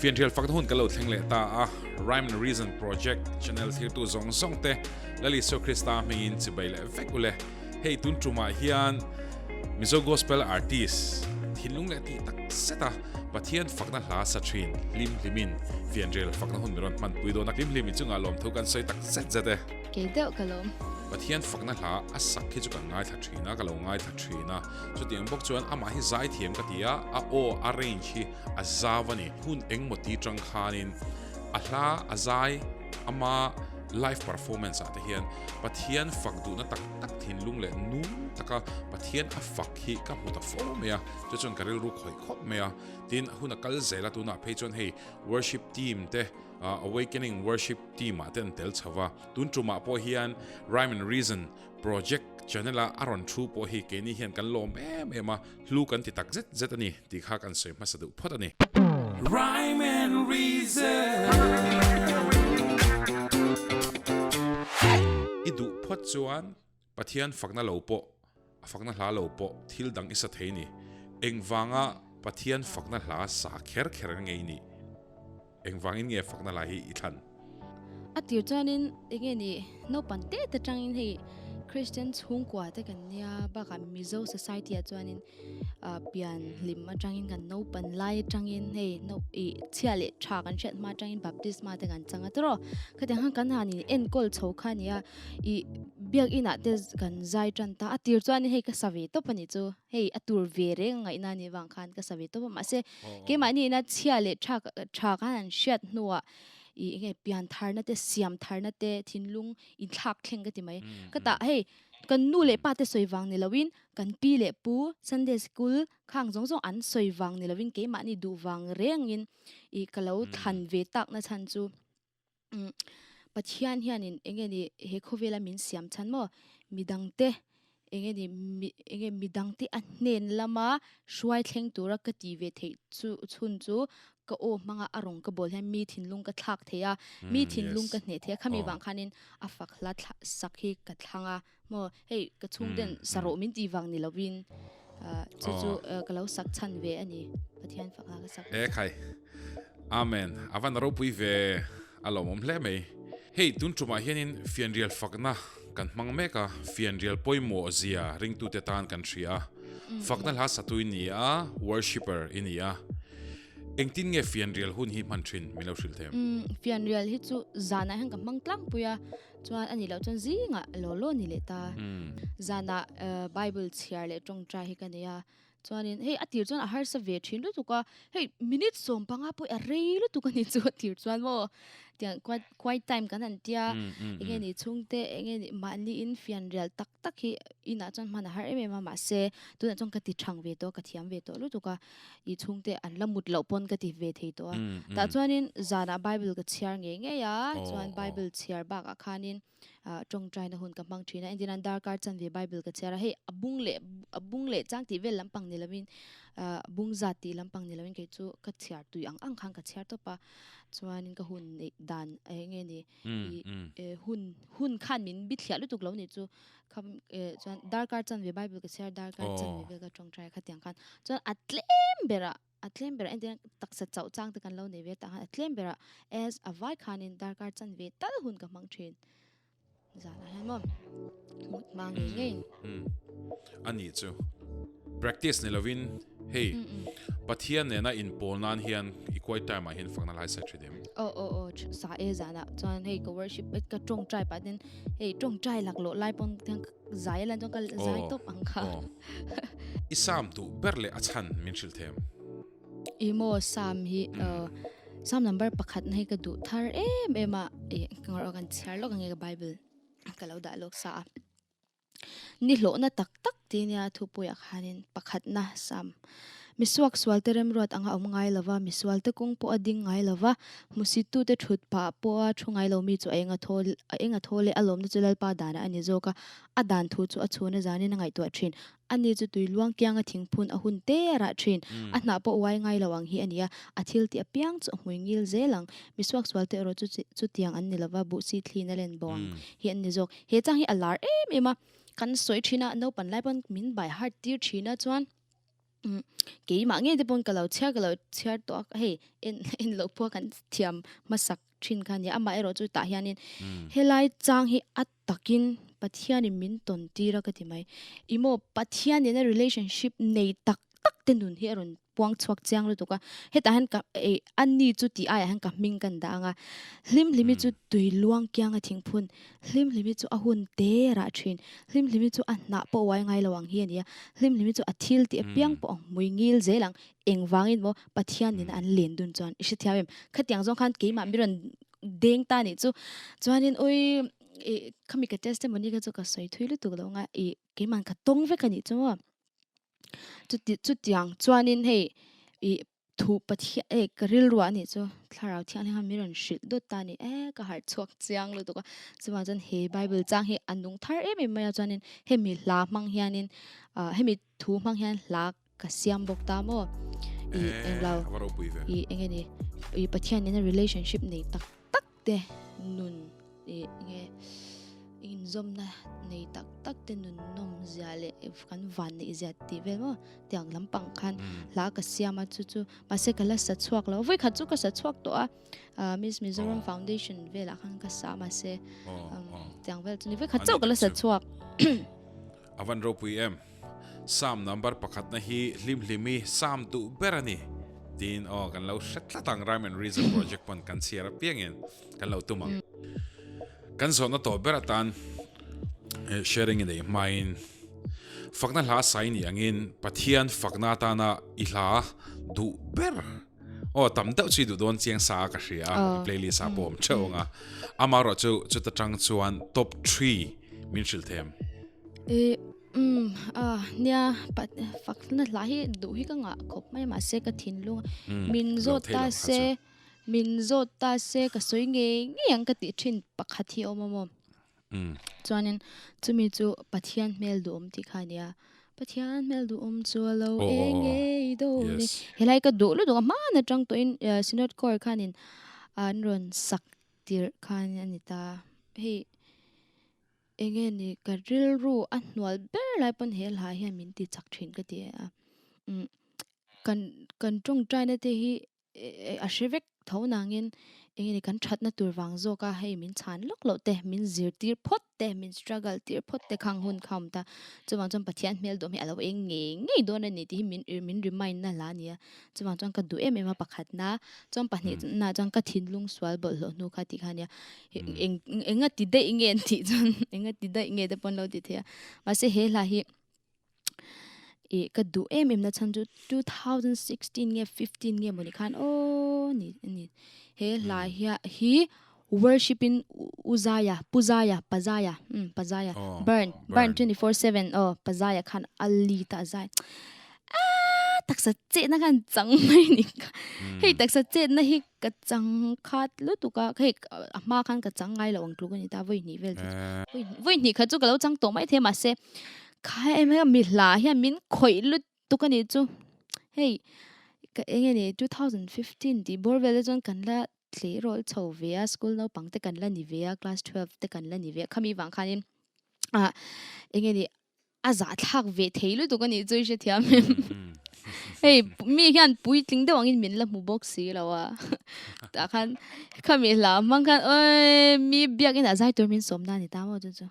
Fianrial fakna hun kan lo thleng leh ta a, Rhyme and Reason Project channel thirtu zawng zawng te Lal Isua Krista hmingin chibai leh vek ule. Hei tun tumah hian Mizo Gospel Artist thinlung leh tih tak zet a Pathian fakna hla sa thin hlim hlimin fianrial fakna hun min rawn hmanpui dawn a, hlim hlimin chungah lawmthu kan sawi tak zet zet e. Kei deuh ka lawm. Pathian fakna hla a sak hi chu kan ngaithla thin a, ka lo ngaithla thin a. Chutiang bawk chuan amah hi zaithiam ka ti a, a aw a range hi a zau a ni. Hun engmaw ti tang khanin a hla a zai ama live performance ah te hian Pathian fak duhna tak tak thinlung leh nung taka Pathian a fak hi ka hmu ta fo mai a, chu chuan ka rilru khawih khawp mai a. Tin, hun a kal zel a, tunah phei chuan hei worship team te Awakening Worship Team ah te an tel chho va, tun tumah pawh hian Rhyme and Reason Project channel a a rawn thu pawh hi keini hian kan lawm em em a, hlu kan ti tak zet zet a ni tih kha kan sawi hmasa duh phawt a ni. Rhyme and Reason I duh phawt chuan Pathian fakna lo pawh, a fakna hla lo pawh thil dang i sa thei ni. Engvanga Pathian fakna hla sa kher kher nge i nih? Engvangin nge fakna hla hi i thlan? A tir chuanin enge ni naupang te te tangin hei Christian chhungkua te kan nia bakah Mizo society ah chuanin pian hlim atangin kan naupan lai atangin hei ih chhia leh tha kan hriat hma atangin baptisma te kan chang a tiraw khatiang khan kan han in enkawl chho kha a nia ih biakinah te kan zai tan ta a tir chuanin hei ka sa ve tawp a nih chu hei a tur ve reng a ngaihna a nih vang khan ka sa ve tawp a mahse keimahni ina chhia leh tha tha khan an hriat hnuah ih enge pian tharna te siam tharna te thinlung inthlak thleng ka ti mai ka tah hei kan nu leh pa te sawi vang ni loin Kan pi leh pu Sunday school khang zawng zawng an sawi vang ni lovin keimahni duh vang rengin ih ka lo thlan ve tak na chhan chu umm Pathian hianin enge ni he khawvela min siam chhan maw midangte enge ni mi enge midangte a hnen lama hruai thleng tura ka ti ve theih chu chhun chu ka aw hmanga a rawn ka bawl hian mi thinlung ka thlak thei a mi thinlung ka hneh thei a khami vang khanin a fak hla sak hi ka thlang a. Maw hei ka chhung ten sarawh min tih vang ni lovin chu chu ka lo sak chhan ve a ni Pathian fak la ka sak. E khai Amen a van ropui ve a lawmawm hle mai. Hei tun tumah hianin fianrial fakna kan hmang mek a, fianrial pawimawh zia ringtute tan kan hria a, fakna hla satu i ni a, worshipper i ni a, engtin nge fianrial hun hi hman thin min lo hrilh thei em? Fianrial hi chu zanah hian ka hmang tlangpui a, Chuan a nih loh chuan zingah law law ni leh ta. Zanah Bible chhiar leh tawngtai hi ka nei a. Chuanin hei a tir chuan a harsa ve thin lutuk a. Hei minute 15 pawh a rei lutuk a ni chu a tir chuan maw. Tiang quiet time kan han tia. Enge ni chhungte enge ni mahni in fian rial tak tak hi inah chuan hman a har em em a. Mahse tunah chuan ka ti thang ve tawh a, ka thiam ve tawh lutuk a. I chhungte an la mut loh pawn ka ti ve thei tawh a. Tah chuanin zanah Bible ka chhiar ngei ngei a, chuan Bible chhiar bakah khanin tawngtaina hun ka hmang thin a. Engtin an darkar chanve Bible ka chhiar a, hei a bung leh a bung leh chang tih vel lampang ni lovin bung zat tih lampang ni lovin kei chu ka chhiar tui ang ang khan ka chhiar tawp a. Chuanin ka hun neih dan eng nge ni hun hun khan min bithliah lutuk lo nih chu. Kham eh chuan darkar chanve bible ka chhiar darkar chanve vel ka tawngtai a khatiang khan chuan a tlem berah a tlem berah entir taksa chauh chang te kan lo nei ve tah khan a tlem berah as a vai khanin darkar chanve tal hun ka hmang thin zanah hian maw mut hma ngei ngei a nih chu practice ni lovin hei Pathian nena inpawl nan hian i quiet time ah hian fakna lai sa thin em? Aw aw aw sa e zanah chuan hei ka worship ka tawngtai pah ten Hei tawngtai laklawh lai pawn hian zai a lan chuan ka zai tawp ang kha. I Psalm duh ber leh a chhan min hrilh them. I maw Psalm hi Psalm number pakhat na hi ka duh thar em em a i ka ngaihtuah kan chhiar lawk ang nge ka bible ka lo dah lawk sa a. Ni hlawhna tak tak ti nia thupuiah khanin pakhatna Psalm Misuak sualte remruat anga awm ngai lova, misualte kawng pawh a ding ngai lova, hmusittute thut pah pawha thu ngai lomi chu a eng a thaw a eng a thaw leh a lawmna chu Lalpa danah a ni zawk a, a dan thu chu a chhun a zanin a ngaihtuah thin. Ani chu tui luang kianga thingphun a hun te a rah thin. A hnah pawh uai ngai lo ang hi a ni a, a thil tih apiang chu a hmui ngil zel ang. Misuak sualte erawh chu chutiang an ni lova, buhsi thliin a len bo ang hi an ni zawk. He chang hi a lar em em a, kan sawi thin a, naupan lai pawn min by heart tir thin a chuan. Keimah ngei te pawn ka lo chhiar ka lo chhiar tawh a, hei en en loh pawh kan thiam hmasak thin kha ania, amaherawh chu tah hianin helai chang hi a takin Pathianin min tawn tir a ka ti mai. Ih maw Pathian nena relationship nei tak tak te nun hi a rawn puang chhuak chiang lutuk a, hetah hian ka ei a ni chu tih aiah hian ka hming kan dah ang a, Hlimhlimi chu tui luang kiang a thingphun, Hlimhlimi chu a hun te rah thin, Hlimhlimi chu a hnah pawh uai ngai lo ang hi a ni a, Hlimhlimi chu a thil tih apiang pawh ang hmui ngil zel ang, engvangin maw Pathian nena an len dun chuan i hrethiam em? Khatiang zawng khan keimah mi rawn deng ta nih chu, chuanin ui ih khami ka testimony kha chu ka sawi thui lutuk lo ang a, ih keimah ka tawng vek a nih chu maw. Chuti chutiang chuanin hei ih thu Pathian eh ka rilru ah nih chu thlarau thianghlim khan min rawn hrilh dawt ta a ni e ka harh chhuak chiang lutuk a chuvang chuan he bible chang hi a nung thar em em mai a chuanin hemi hla hmang hianin ah hemi thu hmang hian hla ka siam bawk ta maw ih englo ih enge ni ih Pathian nena relationship nei tak tak te nun ih nge inzawmna nei tak tak te nun nawm zia leh kan van neih zia tih vel maw tiang lampang khan hla ka siam a chu chu mahse ka la sa chhuak lo vawi khat chu ka sa chhuak tawh a ah Miss Mizoram Foundation velah khan ka sa mahse tiang vel chu ni vawi khat chauh ka la sa chhuak. A van ropui em? Psalm number pakhatna hi Hlimhlimi Psalm duh ber a ni tiin aw kan lo hre tlat ang Rhyme and Reason Project pawn kan chhiar apiangin kan lo tum ang. Kan zawhna tawh ber atan sharing i neih hmain fakna hla sai ni angin Pathian fakna atana i hla duh ber aw tam deuh chu i duh dawn chiang sa a ka hria a i playlist ah pawh awm theuh ang a amaherawh chu chuta tang chuan top three min hrilh them. E umm a nia fakna hla hi duh hi ka ngah khawp mai mahse ka thinlung min zawt ta se min zawt ta se ka sawi ngei ngei ang ka tih thin pakhat hi a awm a maw chuanin chumi chu Pathian hmel duhawm tih kha a nia Pathian hmel duhawm chu a lo eng ngei dawn e helai ka duh lutuk a hman atang tawhin Synod Choir khanin an rawn sak tirh khan a ni ta hei. Enge ni ka rilru a hnual ber lai pawn he hla hian min ti chak thin ka ti a. Umm kan kan tawngtaina te hi a hre vek tho nangin enge ni kan thatna tur vang zawk a hei min chhan lawk loh te min zirtir phawt te min struggle tir phawt te khang hun kha a awm ta. Chuvang chuan Pathian hmel duhawm hi a lo eng ngei ngei dawn a ni tih hi min min remind na hla a ni a. Chuvang chuan ka duh em em a pakhatna chuan pahnihna chuan ka thinlung sual bawlhhlawh hnu kha tih kha a nia. Eng enga ti daih nge an tih chuan enga ti daih nge te pawh an lo ti thei a. Mahse he hla hi ih ka duh em em na chhan chu 2016 nge 15 nge mawni khan aw ni ani. He hla hian hi worship in u Zaia Pu Zaia Pa Zaia umm Pa Zaia burn burn 24/7 aw Pa Zaia khan a lead a zai aaa taksa chetna khan chang mai ni kha hei taksa chetna hi Ka chang khat lutuk a, hei a hma khan ka chang ngai lo ang tluk a ni ta, vawi hnih vel te chu, vawi hnih khat chu ka lo chang tawh mai thei mahse kha em em mi hla hian min khawih lutuk a nih chu, hei ka eng nge ni 2015 tih bawr vel te chuan kan la tleirawl chho ve a, school naupang te kan la ni ve a, class 12 te kan la ni ve a, khami vang khanin ah eng nge ni A zahthlak ve thei lutuk a nih chu i hrethiam em? Hei mi hian puitling deuh angin min la hmu bawk si lo a. Tah khan khami hla hmang khan awii mi biakin a zai tur min sawm na a ni ta maw chu chu.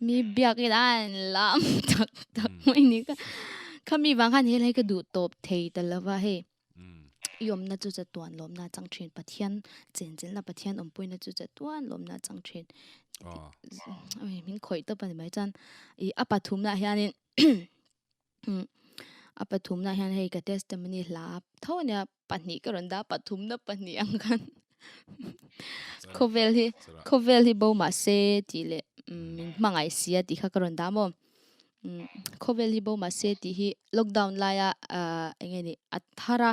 Mi biakin a an lam tak tak mai ni kha. Khami vang khan helai ka duh tawp thei ta lo va hei. I awmna chu chatuan lawmna a chang thin. Pathian chenchilhna Pathian awmpuina chu chatuan lawmna a chang thin. Oi min khawih tawp a ni mai chuan i a pathumna hianin a pathumna hian hei ka testimony hla tho ania pahnih ka rawn dah pathumna pahnih ang khan khawvel hi khawvel hi bo mahse tih leh min hmangaih si a tih kha ka rawn dah maw. Khawvel hi bo mahse tih hi lockdown laia eng nge ni a thar a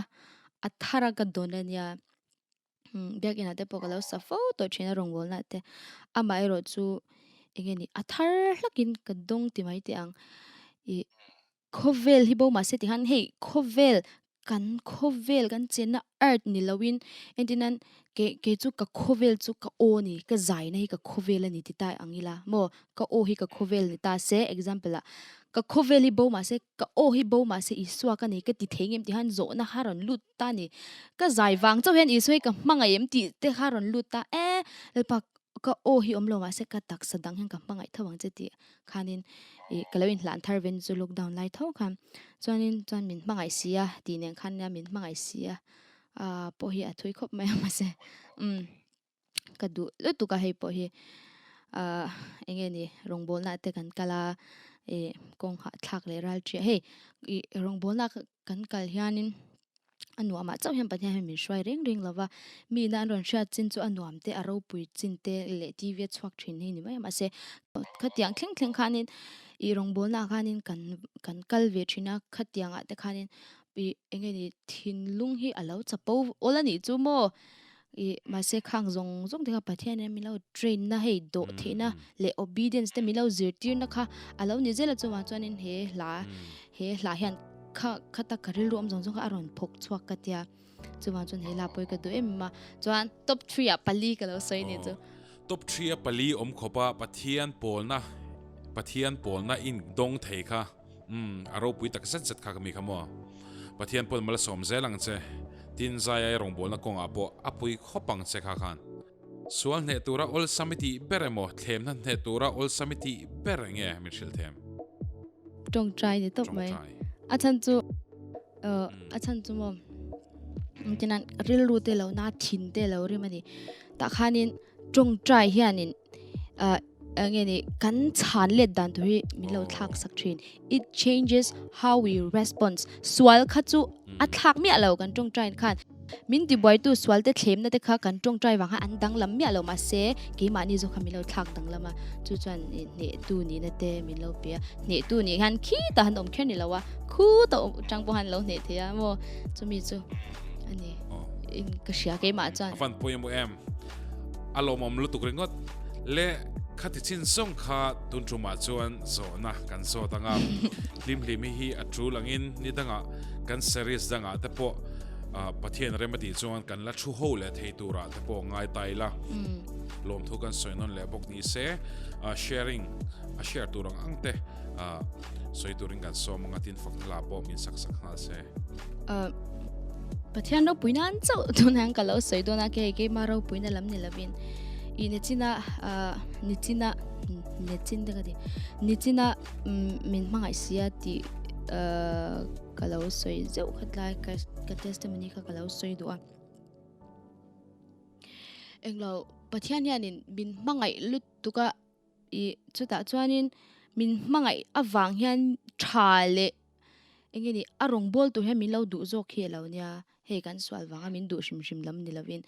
a thar a ka dawn a nia biakin ah te pawh ka lo sa fo tawh thin a rawngbawlna te amaherawh chu eng nge ni a thar hlakin ka dawng ti mai teh ang ih khawvel hi bo mahse tih khan hei khawvel Kan khawvel kan chenna earth ni loin entirnan ke kei chu ka khawvel chu ka aw a ni, ka zaina hi ka khawvel a ni ti ta ang ila maw? Ka aw hi ka khawvel ni ta se example ah. Ka khawvel hi bo mahse, ka aw hi bo mahse Isua ka nei ka ti thei ngem tih khan zawhna kha rawn lut ta a ni. Ka zai vang chauh hian Isua hi ka hmangaih em tih te kha rawn lut ta e, Lalpa ka aw hi awm lo mahse ka taksa dang hian ka hmangaih tho ang che tih khanin ih ka lo inhlan thar ve chu lockdown lai tho khan chuanin chuan min hmangaih si a tih nen khan nia min hmangaih si a ah pawh hi a thui khawp mai a mahse umm ka duh lutuk a hei pawh hi ah eng nge ni rawngbawlna te kan kal a ih kawng hahthlak leh ral ṭhiah hei ih rawngbawlna kan kal hianin. A nuamah chauh hian Pathian hian min hruai reng reng lo va, mi ina an rawn hriat chin chu a nuam te, a ropui chin te leh TV a chhuak thin hi ni mai a, mahse khatiang thleng thleng khanin ih rawngbawlnaah khanin kan kan kal ve thin a, khatiangah te khanin ih eng nge ni thinlung hi a lo chapo awl a nih chu maw ih mahse khang zawng zawng te kha Pathian hian min lo train na hei dawh theihna leh obedience te min lo zirtirna kha a lo ni zel a chuvang chuanin he hla he hla hian. Kha kha tak ka rilru awm zawng zawng kha a rawn phawk chhuak ka tia. Chuvang chuan hei la pawi ka duh em em a. Chuan top three ah pali ka lo sawi ni chu. Top three a pali awm khawp a Pathian pawlna Pathian pawlna in dawng thei kha umm a ropui tak zet zet kha ka mi kha maw. Pathian pawn malsawm zel ang che. Tin Zaiai rawngbawlna kawngah pawh a pui khawp ang che kha khan. Sual hneh tura awlsam i tih ber emaw, thlemna hneh tura awlsam i tih ber enge min hrilh them? Tawngtai ni tawp mai. A chhan chu a chhan chu maw engtin an rilru te lo na thin te lo rim a ni. Tah khanin tawngtai hianin enge ni kan chhan let dan tur hi min lo thlak sak thin. It changes how we response. Sual kha chu a thlak miah lo kan tawngtai khan. Min tibuaitu sualte thlemna te kha kan tawngtai vang khan an danglam miah lo mahse keimahni zawk kha min lo thlak danglam a, chu chuan hnehtu nihna te min lo pe a, hnehtu nih hian khitah han awm kher ni lo a, khutah awm tang pawh han lo hneh thei a maw chumi chu a ni in ka hria keimah chuan. A van pawimawh em? A lawmawm lutuk ringawt le khati chin zawng kha tun tumah chuan zawhna kan zawt anga hlimhlimi hi a tul angin ni dangah kan series dangah te pawh Pathian rem a tih chuan kan la thu ho leh thei turah te pawh ngai ta ila. Lawmthu kan sawi nawn leh bawk ni se sharing a share tur ang ang te sawi turin kan sawm anga tin fakna la pawh min sak sak nghal se. Pathian ropuina an chauh tunah ka lo sawi dawn a ke keima ropuina lam ni lovin i nichina nichina nichin te ka ti nichina min hmangaih sia tih Ka lo sawi zeuh khat lai ka ka testimony kha ka lo sawi duh a. Englo Pathian hianin min hmangaih lutuk a ih chutah chuanin min hmangaih avang hian tha leh eng nge ni a rawngbâwl tur hian min lo duh zawk hi a lo nia. Hei kan sual vanga min duh hrim hrim lam ni lovin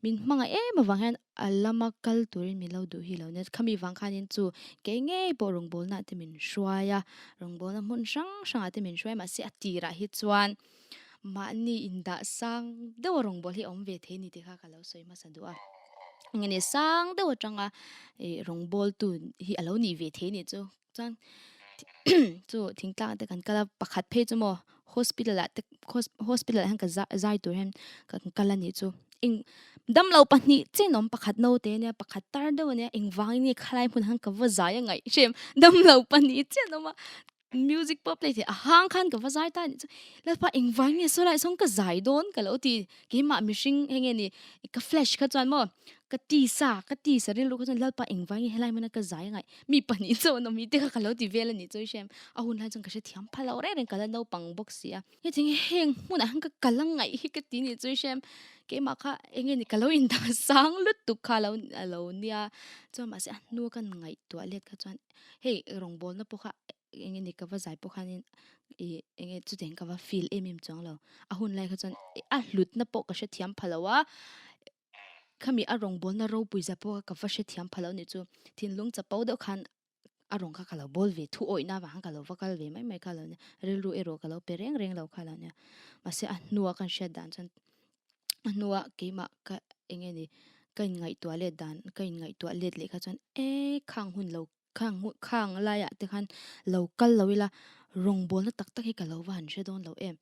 min hmangaih em avang hian a lama kal turin min lo duh hi lo nia. Khami vang khanin chu kei ngei pawh rawngbawlnaah te min hruai a, rawngbawlna hmun hrang hrangah te min hruai mahse a tirah hi chuan mahni indah sang deuha rawngbâwl hi a awm ve thei a ni tih kha ka lo sawi hmasa duh a. Eng nge sang deuh atanga ih rawngbawltu hi a lo nih ve thei a nih chu. Chuan chu thingtlang te kan kal a pakhat phei chu maw hospital ah te hospital ah hian ka zai tur hian kan kal a nih chu eng damlo pahnih chen awm pakhat naute ania pakhat tar deuh ania engvangin nge khalai hmun ah khan ka va zai a ngaih hrem damlo pahnih chen awm a music pawh play thei a hang khan ka va zai ta a nih chu lalpa engvangin nge sawlai sawn ka zai dawn ka lo ti keimah mihring heng nge ni ka flash kha chuan maw ka tisa ka tisa rilru kha chuan lalpa engvangin nge helai hmuna ka zai a ngaih Mi pahnih chauh an awm hi te kha ka lo ti vel a nih chu i hriam. A hun lai chuan ka hrethiam pha lo reng reng ka la naupang bawk si a. Heti heng hmunah hian ka kal a ngaih hi ka ti nih chu i hriam. Keimah kha eng nge ni ka lo indah sang lutuk kha a lo a lo nia. Chuan mahse a hnua ka ngaihtuah let kha chuan hei rawngbawlna pawh kha eng nge ni ka va zai pawh khanin ih eng nge chutiang ka va feel em em chuang lo. A hun lai kha chuan a hlutna pawh ka hrethiam pha lo a. Khami a rawngbawlna ropui zia pawh ka va hrethiam pha lo nih chu thinlung chapo deuh khan a rawng kha ka lo bawl ve thu awihna avang khan ka lo va kal ve mai mai kha lo nia rilru erawh ka lo pe reng reng lo kha lo nia mahse a hnua kan hriat dan chuan a hnua keimah ka eng nge ni ka inngaihtuah let dan ka inngaihtuah let leh kha chuan e khang hun lo Khang khang laiah te khan lo kal lo ila rawngbawlna tak tak hi ka lo va han hre dawn lo em.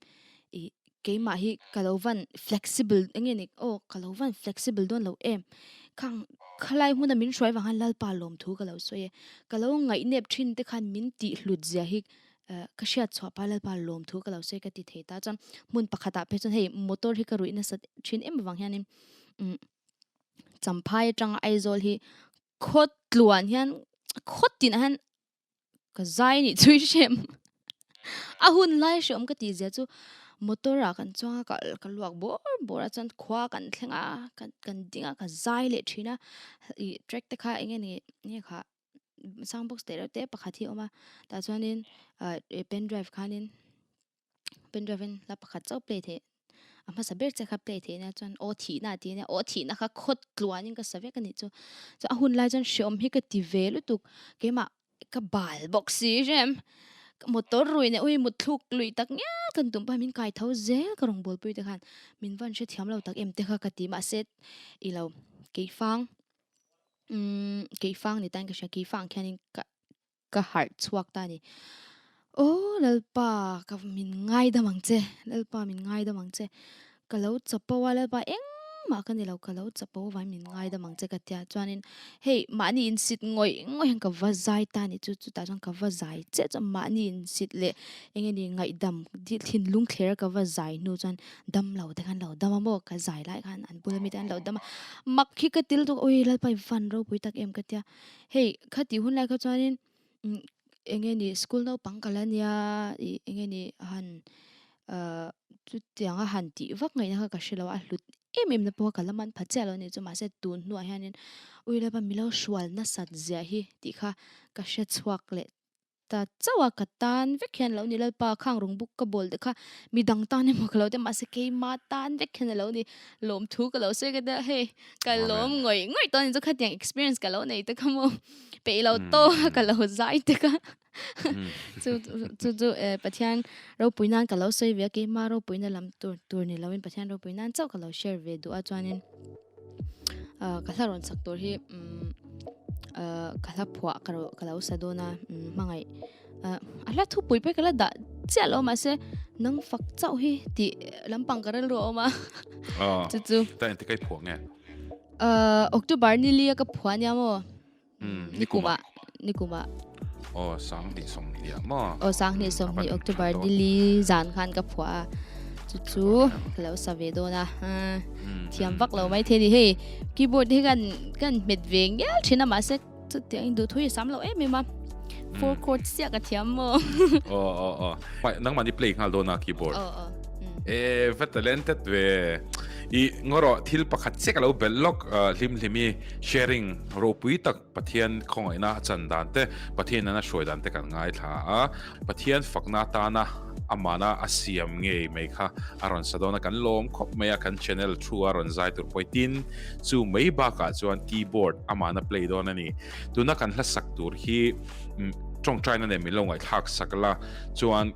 Ih keimah hi ka lo van flexible eng nge ni aw ka lo van flexible dawn lo em. Khang khalai hmuna min hruai vang khan Lalpa lawmthu ka lo sawi e. Ka lo ngaihnep thin te khan min tihhlut zia hi. Ka hriat chhuah pa Lalpa lawmthu ka lo sawi ka ti thei ta chuan hmun pakhatah phei chuan hei motor hi ka ruih nasat thin em avang hianin umm Champhai atanga Aizawl hi khaw tluan hian khaw tinah hian ka zai nih chu i hrem a hun lai hreawm ka tih zia chu motor ah kan chuang a ka ka luak bawr bawr a chuan khua kan thleng a kan ding a ka zai leh thin a ih track te kha eng nge ni nge kha. Sound box teh reuh te pakhat hi a awm a tah chuanin ah pen drive khanin pen drive in hla pakhat chauh play theih a hmasa ber che kha play theih nia chuan aw thihna a ti ania aw thihna kha khawt tluanin ka sa vek a nih chu chuan a hun lai chuan hreawm hi ka ti ve lutuk keimah ka bal bawk si hrem motor rui nen ui mutthluk lui tak ngial kan tum pawh min kai tho zel ka rawn bawlpui te khan min van hrethiam lo tak em te kha ka ti mahse ilo keifang. Umm keifang ni tan ka hria keifang khianin ka ka harh chhuak ta a ni. Aw Lalpa ka min ngaidam ang che Lalpa min ngaidam ang che ka lo chapo a Lalpa engmah ka ni lo ka lo chapo avangin min ngaidam ang che ka tia chuanin hei mahni insit ngawih ngawih hian ka va zai ta a ni chu chutah chuan ka va zai chiah chuan mahni insit leh eng nge ni ngaihdam thinlung thler a ka va zai hnu chuan dam lo te khan lo dam a maw ka zai lai khan an bula mite an lo dam a mak hi ka til tuk ui Lalpa i van ropui tak em ka tia hei khati hun lai kha chuanin eng nge ni school naupang ka la nia ih eng nge ni han ah chutianga han tih vak ngaihna kha ka hre lo a a hlut em em na pawh ka la man pha chiah lo a ni chu mahse tun hnuah hianin ui Lalpa milo hrual nasat zia hi tih kha ka hre chhuak leh Ta chauh a, ka tan vek hian a lo ni Lalpa khang rawng buk ka bawl te kha midang tan emaw ka lo ti a mahse keima tan vek hian a lo ni lawmthu ka lo sawi ka tia hei ka lawm ngawih ngawih tawh a ni chu khatiang experience ka lo nei te kha maw peih lo tawk a ka lo zai te kha chu chu chu Pathian ropui nan ka lo sawi ve a keima ropuina lam tur tur ni loin Pathian ropui nan chauh ka lo share ve duh a chuanin. Ka hla rawn sak tur hi ka hla phuah ka ka lo sa dawn a hmangaih a hla thupui pawh hi ka la dah chiah lo mahse nang fak chauh hi tih lampang ka rilru a awm a chu chu ta engti kai phuah nge October ni li a ka phuah ania maw Nikuma nikuma aw sanghnih sawmhnih ah maw aw sanghnih sawmhnih October ni li zan khan ka phuah a chu chu ka lo sa ve dawn a thiam vak lo mai thei ni hei keyboard hi kan kan hmet ve ngial thin a mahse chutiang in duh thui a sam lo em em a four chords chiah ka thiam maw aw aw aw nangmah ni play nghal dawn a keyboard aw aw E va talented ve. I ngawrawh thil pakhat chiah ka lo belh lawk hlim hlim i sharing ropui tak Pathian khawngaihna a chan dan te Pathian in a hruai dan te kan ngaithla a Pathian fakna atana amana a siam ngei mai kha a rawn sa dawn a kan lawm khawp mai a kan channel thu a rawn zai tur pawh hi tin chu mai bakah chuan keyboard amana play dawn a ni tuna kan hla sak tur hi tawngtaina nen min lo ngaihthlak sak la chuan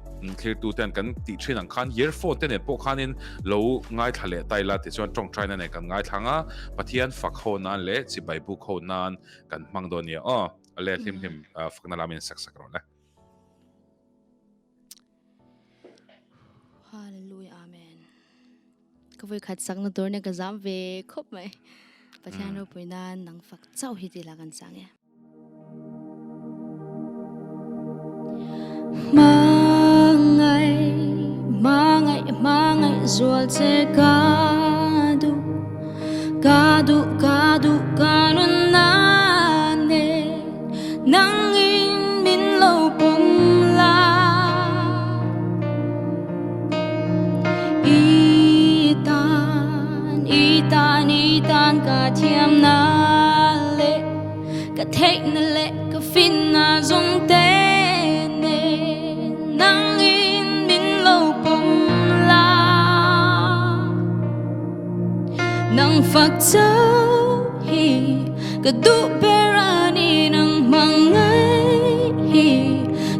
Thirtu ten kan tih thin ang khan earphone te nen pawh khanin lo ngaithla leh ta ila tichuan tawngtaina nen kan ngaithla ang a, Pathian fak ho nan leh chibai buk ho nan kan hmang dawn nia aw. Ale hlim hlim fakna lamin sak sak rawh le. Hallelujah Amen. Ka voi khat sakna tur nia ka zam ve khawp mai. Pathian ropui nan nang fak chauh hi tih lah kan sang e. Hmangaih, hmangaih, hmangaih zual che ka duh, ka duh, ka duh ka nun na nen nangin min lo pawm la. I tan, i tan, i tan ka thiam na le Ka theihna leh ka finna zawng te nen nangin min lo pawm la. Nang fak chauh hi ka duh ber a ni nang hmangaih hi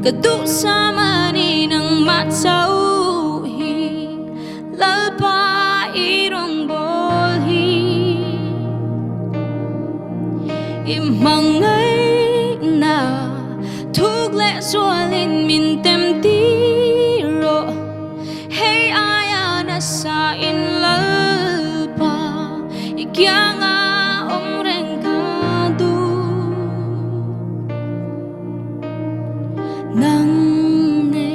ka duh sam a ni nangmah chauh hi Lalpa i rawngbâwl hi i hmangaihna thuk leh zualin min tem tir rawh. Hei aia nasa in Lalpa i kianga awm reng ka duh. Nang nen.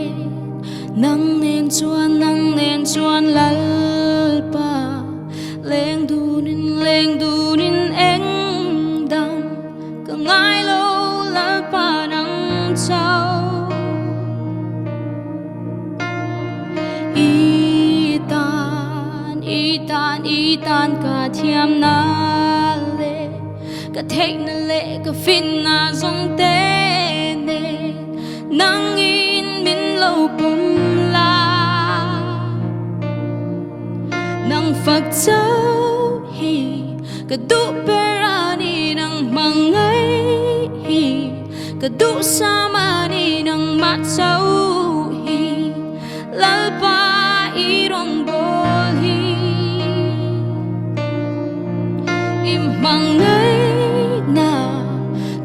ka thiamna leh ka theihna leh ka finna zawng te nen nangin min lo pawm la. Nang fak chauh hi ka duh ber a ni nang hmangaih hi ka duh sam a ni nangmah chauh hi Lalpa i rawngbâwl hi i hmangaihna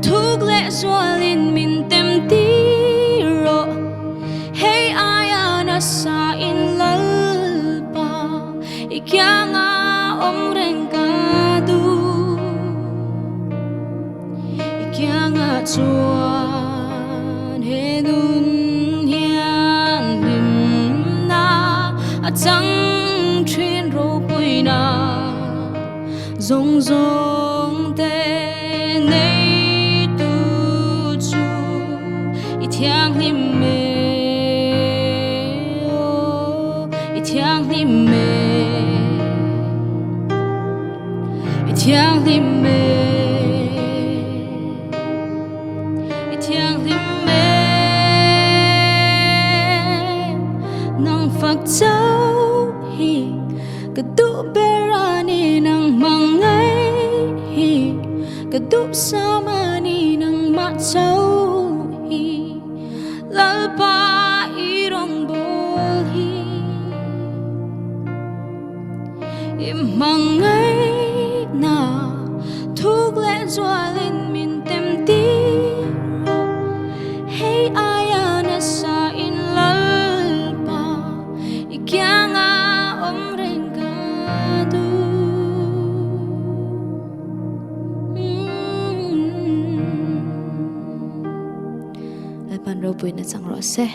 thuk leh zualin min tem tir rawh. Hei aia nasa in Lalpa i kianga awm reng ka duh. I kianga chuan he nun hian hlimna a chang thin ropuina zawng zawng te neitu chu i thianghlim e aw i thianghlim e i thianghlim e i thianghlim e nang fak chauh hi ka duh ber a ni nang hmangaih hi ka duh sam a ni nangmah chauh hi Lalpa i rawngbâwl hi i hmangaihna thuk leh zualin min tem tir rawh hei aia nasa in Lalpa i kianga awm reng ka duh. Lalpan ropuina chang rawh se.